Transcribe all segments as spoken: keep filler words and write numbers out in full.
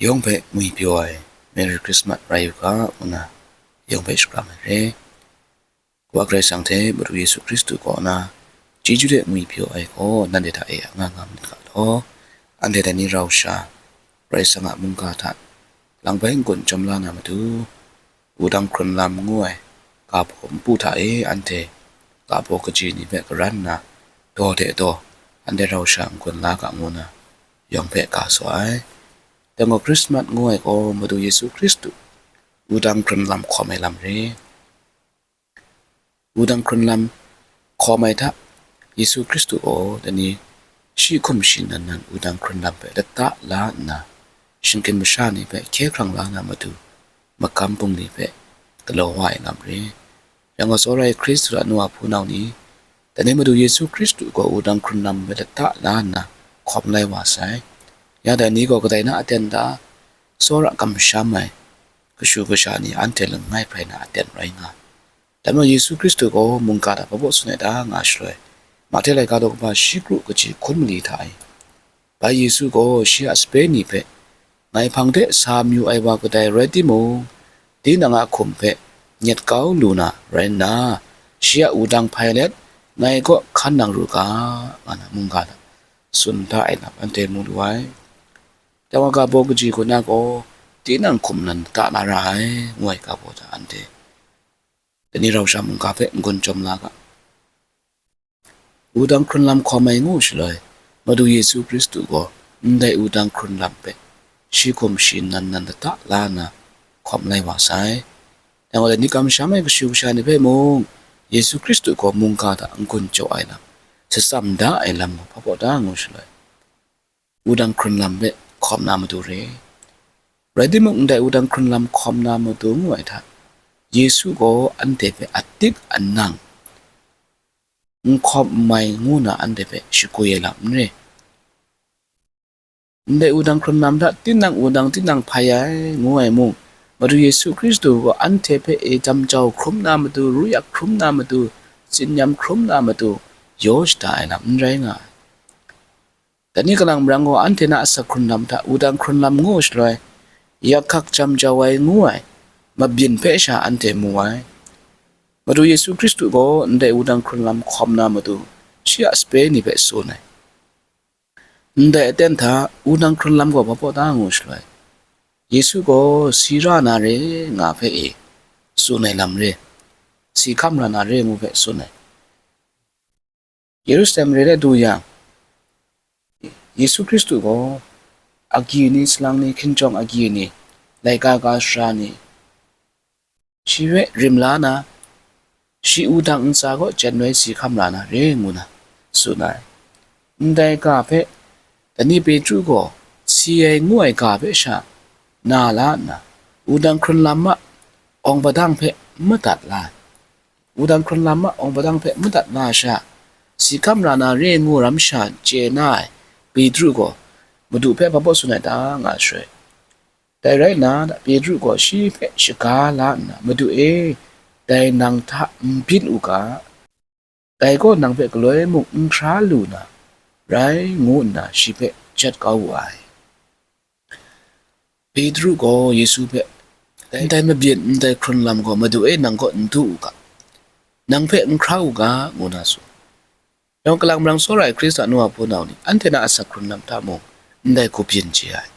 Yawng hpe ngwipyaw ai Merry Christmas rai u ga, ngu na yawng hpe shakram ai re. Kawa Karai Kasang hte Madu Yesu Hkristu kaw na chyeju de ngwipyaw ai gaw nanhte hta e anga nga myit ga law. Anhte dai ni rau sha, Karai Kasang a mungga hta lang bai n-gun chyawm la na matu, wudang hkrun lam ngu ai ga baw npu hta e anhte ga baw kaji ni hpe karan nna, daw de daw, anhte rau sha n-gun la ga ngu na, yawng hpe ga saw ai. Dai gaw Krismas ngu ai gaw Madu Yesu Hkristu wudang hkrun lam hkawm ai lam re. Wudang hkrun lam hkawm ai hta, Yesu Hkristu gaw dai ni shi hkum shi nan nan wudang hkrun lam hpe lata la nna, shinggyim masha ni hpe hkye hkrang la na matu, magam bungli hpe galaw wa ai lam re. Yang gaw, tsawra ai Hkristu a nu a hpunau ni, dai ni Madu Yesu Hkristu gaw wudang hkrun lam hpe lata la nna hkawm lai wa sai. Ya dai ni gaw kadai na aten ta? Tsawra kamsham ai kashu kasha ni anhte langai hprai na aten rai nga. Dai majaw Yesu Hkristu gaw mungga hta hpa baw tsun ai ta nga shaloi, Mahte laika daw kaba shi kru kaji hkun mali hta e, bai Yesu gaw shi a sape ni hpe, ngai hpang de sa mayu ai wa kadai rai timung, tinang a hkum hpe nyet kau lu na rai nna, shi a wudang hpai let ngai kaw hkan nang ru ga, nga na mungga hta tsun da ai lam anhte mu lu ai. Dai wa ga baw kaji hku na gaw, tinang hkum nan lata la ra ai, ngu ai ga baw hta anhte dai ni rau sha mungga hpe n-gun chyawm la ga. Wudang hkrun lam hkawm ai ngu shaloi, Madu Yesu Hkristu gaw ndai wudang hkrun lam hpe shi hkum shi nan nan lata la nna hkawm lai wa sai. Dai gaw, dai ni kamsham ai kashu kasha ni hpe mung, Yesu Hkristu gaw mungga hta n-gun jaw ai lam, shatsam da ai lam gaw hpa baw ta ngu shaloi, wudang hkrun lam hpe hkawm na matu re. Rai timung, ndai wudang hkrun lam hkawm na matu ngu ai hta, Yesu gaw anhte hpe atik anang n hkawm n mai ngu na anhte hpe shagwi ai lam n re. Ndai wudang hkrun lam hta tinang wudang tinang hpai ai, ngu ai mung, Madu Yesu Hkristu gaw anhte hpe e jam jau hkrum na matu, ruyak hkrum na matu, tsin-yam hkrum na matu, yaw shada ai lam n rai nga ai. Dai ni kalang marang gaw, anhte na asak hkrun lam hta wudang hkrun lam ngu shaloi, yak hkak jam jau ai ngu ai mabyin hpe sha anhte mu ai. Madu Yesu Hkristu gaw ndai wudang hkrun lam hkawm na matu, shi a sape ni hpe tsun ai. Ndai aten hta wudang hkrun lam gaw hpa baw ta ngu shaloi, Yesu gaw si ra na re nga hpe e tsun ai lam re, si hkam ra na re ngu hpe tsun ai. Yerusalem re de du yang, Yesu Hkristu gaw agyi ni, salang ni, hkinjawng agyi ni, laika ga sara ni, shi hpe rim la na, shi wudang ntsa kaw jan noi si hkam ra na re ngu na tsun ai. Ndai ga hpe dai ni Petru gaw si ai ngu ai ga hpe sha na la nna, wudang hkrun lam a awng padang hpe madat la ai. Wudang hkrun lam a awng padang hpe madat na sha, si hkam ra na re ngu ram sha chye na ai Petru gaw Madu hpe hpa baw tsun ai ta nga shaloi, dai rai nna, Petru gaw shi hpe shaga la nna, Madu e, dai nang hta n byin u ga, dai gaw nang hpe galoi mung n hkra lu na rai, ngu nna shi hpe jat kau wu ai. Petru gaw Yesu hpe, ndai mabyin ndai hkrun lam gaw Madu e nang kaw n du u ga, nang hpe n hkra u ga, ngu na tsun. Yawng kalang marang tsawra ai Hkristu a nu a hpunau ni, anhte na asak hkrun lam hta mung ndai hku byin chye ai.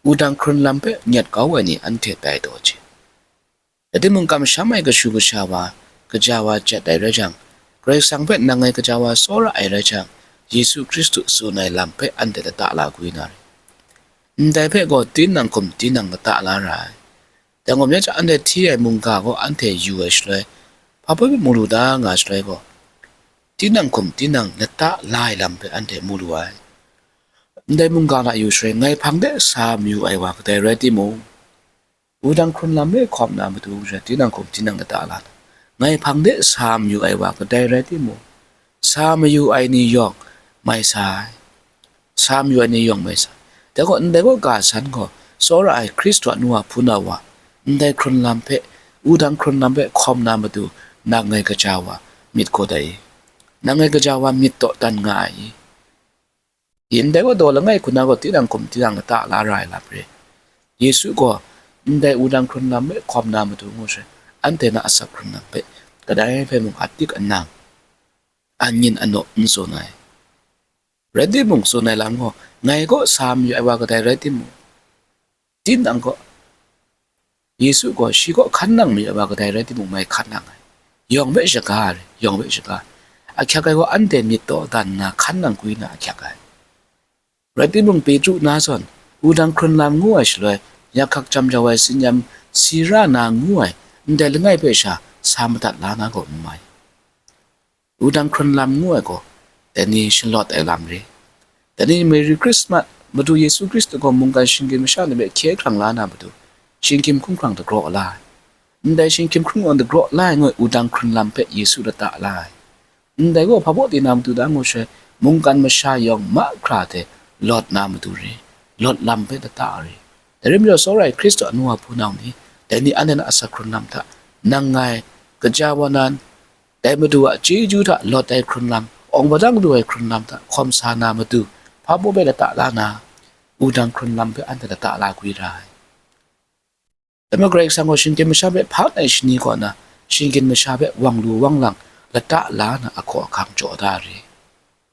Wudang hkrun lam hpe nyet kau ai ni anhte tai taw chye. Rai timung, kamsham ai kashu kasha wa, kaja wa jat ai rai jang, Karai Kasang hpe nang ngai kaja wa tsawra ai rai jang, Yesu Hkristu tsun ai lam hpe anhte lata la gwi na re. Ndai hpe gaw tinang hkum tinang lata la ra ai. Dai gaw, myak hta anhte hti ai mungga gaw anhte yu ai shaloi, hpa baw mu lu ta nga shaloi gaw, tinang hkum tinang lata la ai lam hpe anhte mu lu ai. Ndai mungga hta yu shaloi, ngai hpang de sa mayu ai wa kadai rai timung, wudang hkrun lam e hkawm na matu rai, tinang hkum tinang lata la na, ngai hpang de sa mayu ai wa kadai rai timung, sa mayu ai ni yawng mai sa ai. Sa mayu ai ni yawng mai sa ai. Dai gaw, ndai gaw ga san gaw, tsawra ai Hkristu a nu a hpunau wa, ndai hkrun lam hpe, wudang hkrun lam hpe hkawm na matu, nang ngai kaja wa myit gaw dai i? Nang ngai kaja wa myit dawdan nga ai i? Ndai gaw daw langai hku na gaw tinang hkum tinang lata la ra ai lam re. Yesu gaw ndai wudang hkrun lam hpe hkawm na matu ngu sha, anhte na asak hkrun lam hpe kadai hpe mung atik anang, anyin anaw n tsun ai. Rai timung, tsun ai lam gaw, ngai kaw sa mayu ai wa kadai rai timung, tinang kaw, Yesu gaw shi kaw hkan nang mayu ai wa kadai rai timung, mai hkan nang ai. Yawng hpe shaga ai, yawng hpe shaga ai. Ahkyak ai gaw anhte myit dawdan nna hkan nang gwi na ahkyak ai. Rai timung, Petru na zawn, wudang hkrun lam ngu ai shaloi, yakhak jam jau ai tsin-yam, sira na ngu ai, ndai langai hpe sha sa madat la na gaw n mai. Wudang hkrun lam ngu ai gaw, dai ni shalawt ai lam re. Dai ni Merry Christmas, Madu Yesu Hkristu gaw mungkan shinggyim masha ni hpe hkye hkrang la na matu, shinggyim hkungkrang dagraw la ai. Ndai shinggyim hkungkrang dagraw la ai ngu ai wudang hkrun lam hpe Yesu lata la ai. Ndai gaw hpa baw di na matu da ngu sha, mungkan masha yawng mahkra hte lawt na matu re, lawt lam hpe lata re. Dai rai majaw, tsawra ai Hkristu a nu a hpunau ni, dai ni anhte na asak hkrun lam hta, nang ngai, kaja wa nan, dai Madu a chyeju hta lawt ai hkrun lam, awng padang lu ai hkrun lam hta hkawm sa na matu, hpa baw hpe lata la na, wudang hkrun lam hpe anhte lata la gwi ra ai. Dai majaw, Karai Kasang gaw shinggyim masha hpe hpat ai shani kaw na, shinggyim masha hpe wang lu wang lang lata la na ahkaw ahkang jaw da re.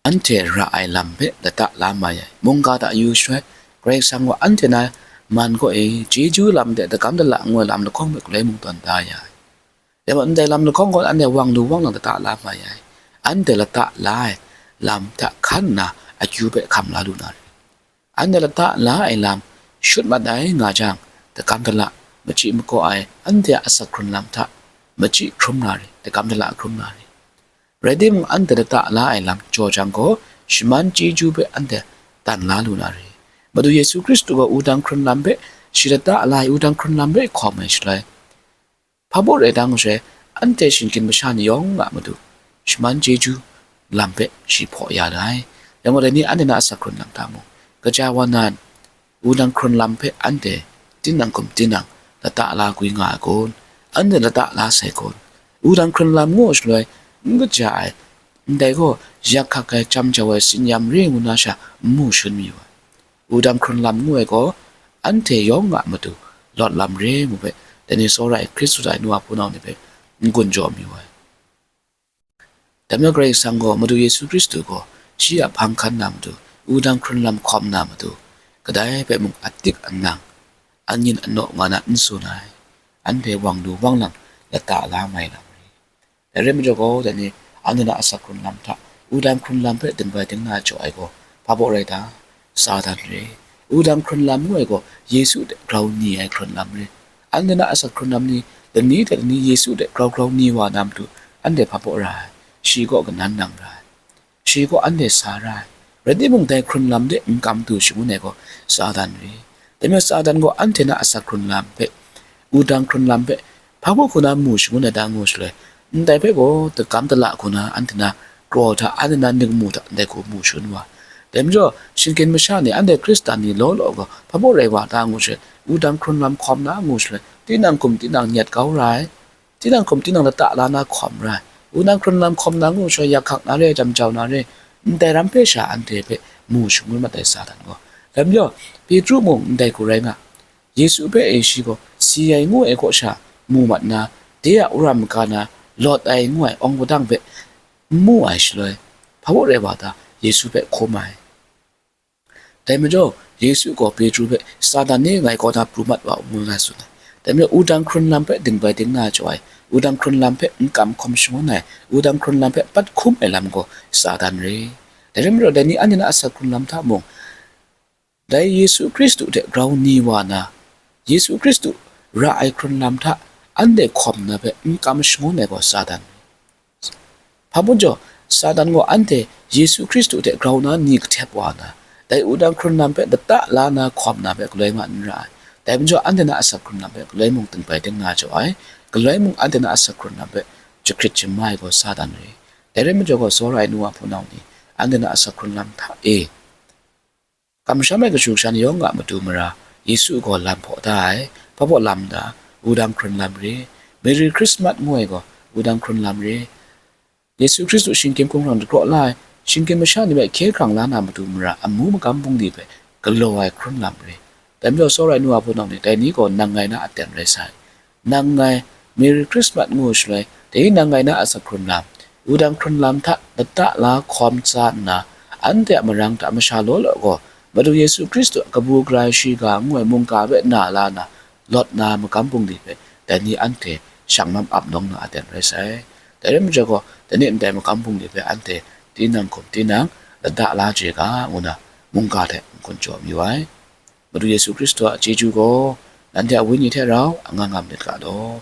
Anhte ra ai lam hpe lata la mai ai. Mungga hta yu shaloi, Karai Kasang gaw anhte na man kaw e, chyeju lam de, dagam dala ngu ai lam lahkawng hpe galoi mung tawn da ya ai. Dai majaw, ndai lam lahkawng gaw anhte wang lu wang lang lata la mai ai. Anhte lata la ai lam hta hkan nna akyu hpe hkam la lu na re. Anhte lata la ai lam shut mat ai nga jang, dagam dala, machyi makaw ai, anhte a asak hkrun lam hta machyi hkrum na re, dagam dala hkrum na re. Rai timung, anhte lata la ai lam jaw jang gaw, shaman chyeju hpe anhte dan la lu na re. Madu Yesu Hkristu gaw wudang hkrun lam hpe, shi lata la ai wudang hkrun lam hpe hkawm ai shaloi, hpa baw rai da ngu sha, anhte shinggyim masha ni yawng a matu, shaman chyeju lam hpe shi hpaw ya da ai. Dai majaw, dai ni anhte na asak hkrun lam hta mung, kaja wa nan, wudang hkrun lam hpe anhte tinang hkum tinang lata la gwi nga ai kun, anhte lata la sai kun, wudang hkrun lam ngu shaloi, n kaja ai, ndai gaw yakhak ai, jam jau ai tsin-yam re ngu na sha n mu shangun mayu ai. Wudang hkrun lam ngu ai gaw, anhte yawng a matu lawt lam re ngu hpe, dai ni tsawra ai Hkristu a nu a hpunau ni hpe n-gun jaw mayu ai. Dai majaw, Karai Kasang gaw, Madu Yesu Hkristu gaw shi a hpang hkan na matu, wudang hkrun lam hkawm na matu, kadai hpe mung atik anang, anyin anaw nga na n tsun ai, anhte wang lu wang lang lata la mai lam re. Dai rai majaw gaw, dai ni anhte na asak hkrun lam hta, wudang hkrun lam hpe dingbai dingna jaw ai gaw, hpa baw rai ta? Satan re. Wudang hkrun lam ngu ai gaw, Yesu hte grau ni ai hkrun lam re. Anhte na asak hkrun lam ni, lani hte lani Yesu hte grau grau ni wa na matu, anhte hpa baw ra ai? Shi gaw kanan nang ra ai. Shi gaw anhte sa ra ai. Rai timung, dai hkrun lam de n kam du shangun ai gaw, Satan re. Dai majaw, Satan gaw anhte na asak hkrun lam hpe, wudang hkrun lam hpe, hpa baw hku na mu shangun ai da ngu shaloi, ndai hpe gaw dagam dala hku na anhte na kraw hta, anhte na ningmu hta ndai hku mu shangun wa. Dai majaw, shinggyim masha ni, anhte Hkristan ni law law gaw, hpa baw rai wa ta ngu shaloi, wudang hkrun lam hkawm na ngu shaloi, tinang hkum tinang nyet kau ra ai. Tinang hkum tinang lata la na hkawm ra ai. Wudang hkrun lam hkawm na ngu shaloi, yakhak na re, jam jau na re, ndai ram hpe sha anhte hpe mu shangun mat ai, Satan gaw. Dai majaw, Petru mung ndai hku rai nga, Yesu hpe e shi gaw si ai ngu ai kaw sha mu mat nna, de a wora maga na lawt ai ngu ai awng padang hpe n mu ai shaloi, hpa baw rai wa ta? Yesu hpe hkum ai. Dai majaw, Yesu gaw Petru hpe, "Satan e, ngai kaw na pru mat wa u," ngu na tsun ai. Dai majaw, wudang hkrun lam hpe dingbai dingna jaw ai, wudang hkrun lam hpe n kam hkawm shangun ai, wudang hkrun lam hpe pat hkum ai lam gaw Satan re. Dai rai majaw, dai ni anhte na asak hkrun lam hta mung, dai Yesu Hkristu hte grau ni wa na, Yesu Hkristu ra ai hkrun lam hta anhte hkawm na hpe n kam shangun ai gaw Satan re. Hpa bun jaw, Satan gaw anhte Yesu Hkristu hte grau na ni kahtep wa na, dai wudang hkrun lam hpe lata la na hkawm na hpe galoi mung n ra ai. Dai majaw, anhte na asak hkrun lam hpe galoi mung dingbai dingna jaw ai, galoi mung anhte na asak hkrun lam hpe jahkrit jahma ai gaw Satan re. Dai rai majaw gaw, tsawra ai nu wa hpunau ni, anhte na asak hkrun lam hta e, kamsham ai kashu kasha ni yawng a matu mara, Yesu gaw lam hpaw da ai, hpa baw lam da, wudang hkrun lam re, Merry Christmas ngu ai gaw, wudang hkrun lam re, Yesu Hkristu shinggyim hkungran dagraw la ai, shinggyim masha ni hpe hkye hkrang la na matu mara, amu magam bungli hpe galaw ai hkrun lam re, Dai majaw, tsawra ai nu wa hpunau ni, dai ni gaw nang ngai na aten rai sai. Nang ngai, Merry Christmas ngu shaloi, dai ni nang ngai na a sa hkrun lam, wudang hkrun lam hta lata la hkawm tsa nna, anhte a marang hta masha law law gaw, Madu Yesu Hkristu a kabu gara shiga ngu ai mungga hpe na la na, lawt na magam bungli hpe, dai ni anhte shang lam ap nawng na aten rai sai. Dai rai majaw gaw, dai ni ndai magam bungli hpe anhte tinang hkum tinang lata la chye ga, ngu na mungga hte n-gun jaw mayu ai. Madu Yesu Hkristu a chyeju gaw nanhte a wenyi hte rau anga ngam let ga law.